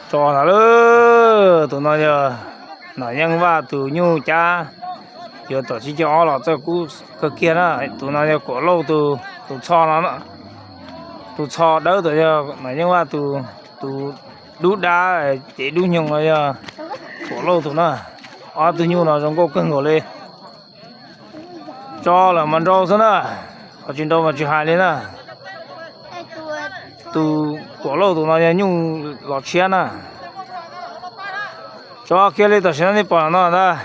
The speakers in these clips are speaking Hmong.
Tso ntag lauj, tus no yog Nom Yeej Vaj tus nyuj cab, yuav tom tsib caug ob los txawj kub kawg kiag na. Tus no yog Kuam Lauj tus, tus txho no, tus txho dawb tus yog Nom Yeej Vaj tus, tus dub dab ces dub nyoog no yog Kuam Lauj tus na. Ob tug nyuj no zoo nkauj kawg nkaus li. Tso lawm mas nrau xwb na, qhov tsis nrau mas tsis hais li na. Tus Kuam Lauj tus no yog nyuj los tshiab na. Tso kiag li tam sim no nej pom no ntag.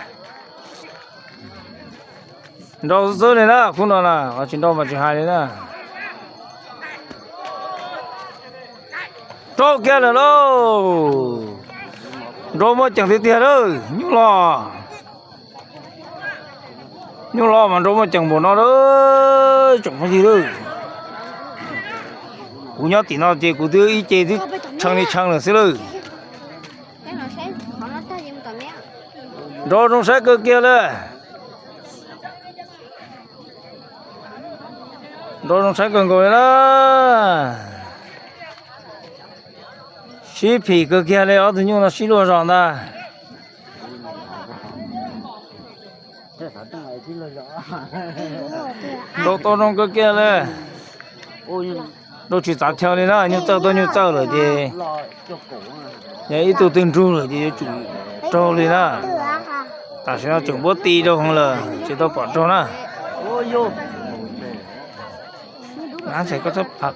Nrau xwb xwb li na, khub no na, qhov tsis nrau mas tsis hais li na. Rau kiag lawm lauj. Nrau muaj ceem tiag tiag lawm, nyuj los. Nyuj los mas nrau muaj ceem npaum no lawm tsoom phooj ywg lawm. Kuv nyob tim no ces kuv twb ib ce twb tshee li tshee lawm xwb lawm. Nrau zoo saib kawg kiag li. Nrau zoo saib kawg nkaus li na. Sib phim kawg kiag li, ob tug nyuj no sib luag zos ntag. Nrau tau zoo kawg kiag li. Nrau tsis txav chaw li na, nyuj txawj tuaj nyuj txawj lawm ces yog ib tug twg nrug lawm ces yuav tsum raug li na. Tam sim no tseem npuab ti rau hwv lawm tsis tau pom raug na. Koj txhob phav,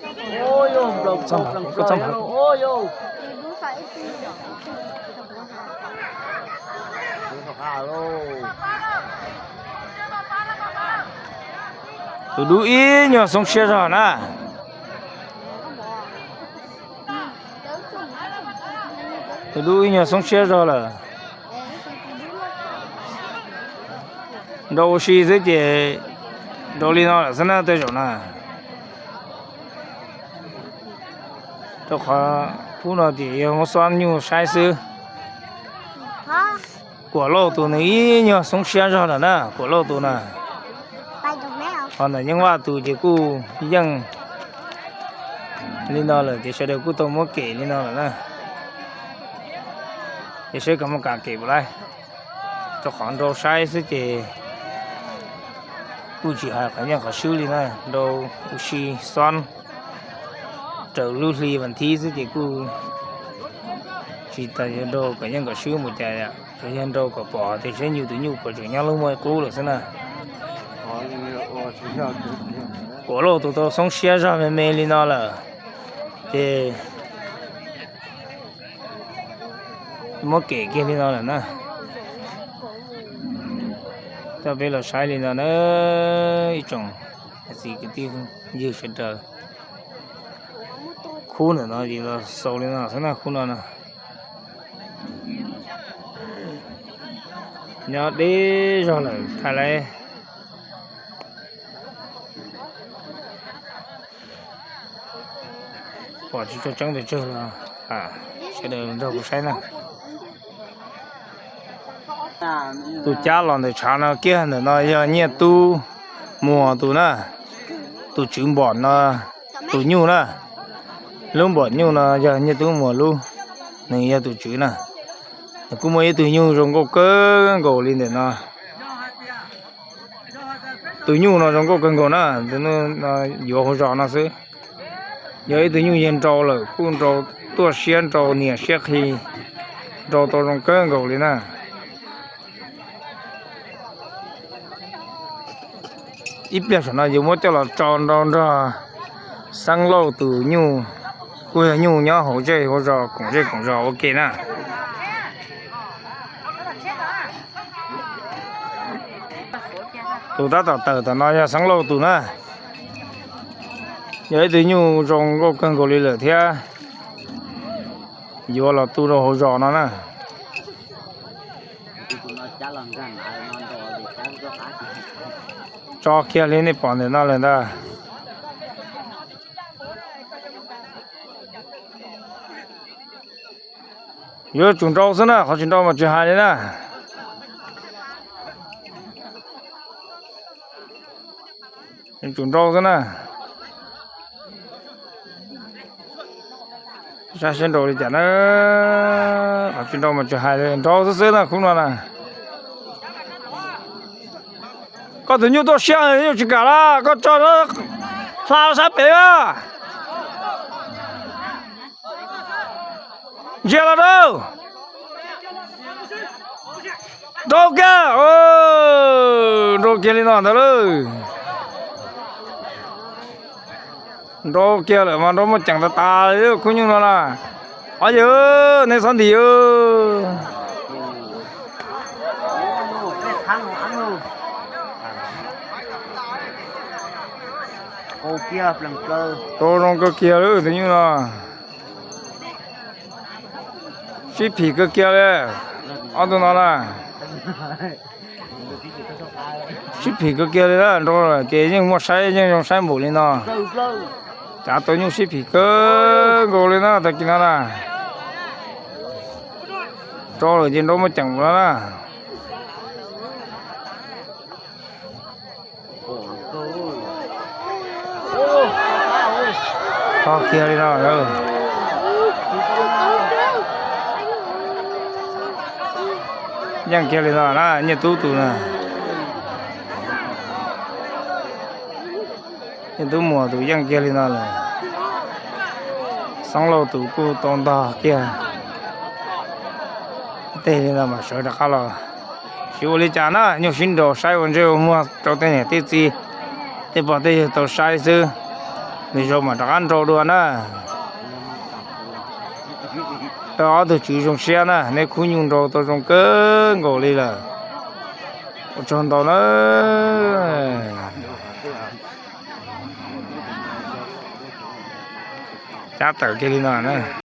koj txhob phav. Tus dub ib nyuag xoob siab zog na. Tus dub ib nyuag xoob siab zog lawm. Nrau ua si xwb ces nrau li no lawm xwb na tej zaum na. Rau qhov khub no ces yog muab xob nyuj saib xwb. Kuam Lauj tus nws ib nyuag xoob siab zog lawm na, Kuam Lauj tus na. Ho ntawm Yeej Vaj tus ces kuj yeej li no lawm ces sawv daws kuj tau muab kem li no lawm na. Ces seb koj muab kam kem puas laib. Rau qhov nrau saib xwb ces kuj tsis hais qhov yeej qhov swb li na, nrau ua si xob raws lub hli vas thib xwb ces kuj tsis tas yuav nrau kom yeej kom swb mus cas, yog nrau kom pom tias seb yus tus nyuj puas tseem nyob lub muag qub lawm xwb na. Kuam Lauj tus tau xoob siab zog me me li no lawm ces muab kem kiag li no lawm na. Coj peb los saib li no na, ib tsoom niam txiv kwv tij ywg sawv daws. Khub ntawm no ces los xaus li no xwb na, khub no na. Nyob deb zog lawm thaij lawm. Pom tsis tshua tseeb pes tsawg los sawv daws nrog kuv saib na. Tus cab los ntawm tshav no kiag ntawm no yog Nyiaj Tub Muas tus na, tus tswv npom no tus nyuj na. Lub npom nyuj no yog Nyiaj Tub Muas lub, nws yog tus tswv na. Nws kuj muaj ib tug nyuj zoo nkauj kawg nkaus li ntawm no. Tus nyuj no zoo nkauj kawg nkaus na, yuav hauv zos no xwb. Yog ib tug nyuj yeej nrau lawm kuj nrau tuaj siab nrau niam siab qhi, nrau tau zoo kawg nkaus li na. Ib pliag saum no yuav muab coj los tso nrau nrog Xeeb Lauj tus nyuj, kuj yog nyuj nyob hauv zej hauv zos koom zej koom zos ua ke na. Tus tab tom tawm tom no yog Xeeb Lauj tus na. Yog ib tug nyuj zoo nkauj kawg nkaus li lawm thiab. Yuav los tu rau hauv zos no na. Tso kiag li nej pom ntawm no lawm ntag. Yuav tsum nrau xwb na, qhov tsis nrau mas tsis hais li na. Yuav tsum nrau xwb na. Saib seb nrau li cas na. Qhov tsis nrau mas tsis hais li, nrau xwb xwb na khub no na. Koj tus nyuj tuaj siab, nyuj tsis kam lawm, koj tso hla sab pem a. Ntsia los rau. Nrau kiag, nrau kiag li no ntag lauj. Nrau kiag lawm mas nrau muaj ceem tas tas li khub nyuj no na. Ob yawg, neb txhob ntim. Nrau zoo kawg kiag lawm tus nyuj no. Sib phim kawg kiag li. Ob tug no na. Sib phim kawg kiag li na, nrau lawm ces yeej muaj saib, yeej zoo saib npaum li no. Cav tau nyuj sib phim kawg nkaus li na, tag kis no na. Nrau lawm ces nrau muaj ceem no na. Tog kiag li no. Yeej kiag li no na, Nyiaj Tub tus na. Nyiaj Tub Muas tus yeej kiag li no lawm. Xeeb Lauj tus kuj tau ntog kiag. Tej li no mas sawv rov qab los. Tsis ua li cas na, nyuj sib nraus saib ua ntsej ua muag rau tej niam tej txiv, tej pog tej yawg tau saib xwb. Lwm zaus mam rov qab nrau dua na. Rau ob tug tswv zoo siab na, neb khub nyuj nrau tau zoo kawg nkaus li lawm. Ua tsaug ntau na. Cab tawm kiag li no na.